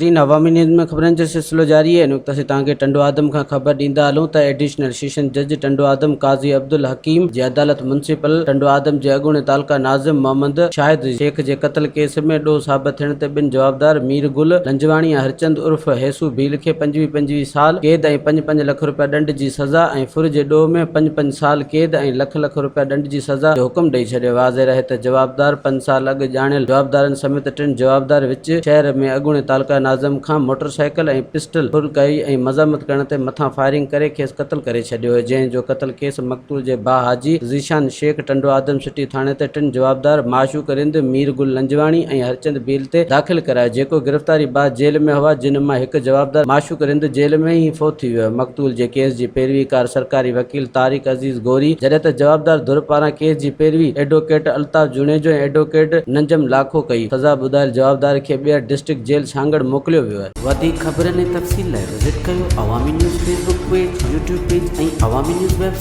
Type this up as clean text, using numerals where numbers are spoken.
ناظرين عوامي نيوز ۾ خبرن جو سلسلو جاري آهي ان وقت اسين توهان کي ٽنڊو آدم کان خبر ڏيندا هلون ته ايڊيشنل سيشن جج ٽنڊو آدم قاضي عبدالحڪيم جي عدالت منسپل ٽنڊو آدم جي اڳوڻي تعلقه ناظم محمد شاهد شيخ جي قتل ڪيس ۾ ڏوهه ثابت ٿيڻ تي ٻن جوابدار مير گل لنجواڻي ۽ هرچند عرف هيسو ڀيل کي 25 25 سال قيد ۽ پنج پنج لک رپيا ڏنڊ جي سزا ۽ ڦر جي ڏوهه ۾ پنج پنج سال قيد ۽ لک لک رپيا ڏنڊ جي سزا جو حڪم ڏئي ڇڏيو. واضح رهي ته جوابدار پنج سال اڳ ڄاڻايل جوابدارن سميت ٽن جوابدار وچ شهر ۾ اڳوڻي تعلقه ناظم کان موٽر سائيڪل ۽ پسٽل ڦر ڪئي ۽ مزاحمت ڪرڻ تي مٿان فائرنگ ڪري کيس قتل ڪري ڇڏيو هو جنهن جو قتل ڪيس مقتول جي ڀاء حاجي ذيشان شيخ ٽنڊو آدم سٽي ٿاڻي تي ٽن جوابدار معشوق رند، مير گل لنجواڻي ۽ هرچند ڀيل تي داخل ڪرايو جيڪو گرفتاري بعد جيل ۾ هئا جن مان هڪ جوابدار معشوق رند جيل ۾ ئي فوت ٿي ويو. مقتول جي ڪيس جي پيروي ڪار سرڪاري وڪيل طارق عزيز غوري جڏهن ته جوابدار ڌر پاران ڪيس جي پيروي ايڊووڪيٽ الطاف جوڻيجو ۽ ايڊووڪيٽ نجم لاکو ڪئي. سزا ٻڌايل جوابدار کي ٻيهر ڊسٽرڪٽ جيل سانگهڙ موڪليو ويو آهي. وڌيڪ خبرن ۽ تفصيل لاء وزٽ ڪيو Awami news Facebook page, YouTube page ۽ Awami news website.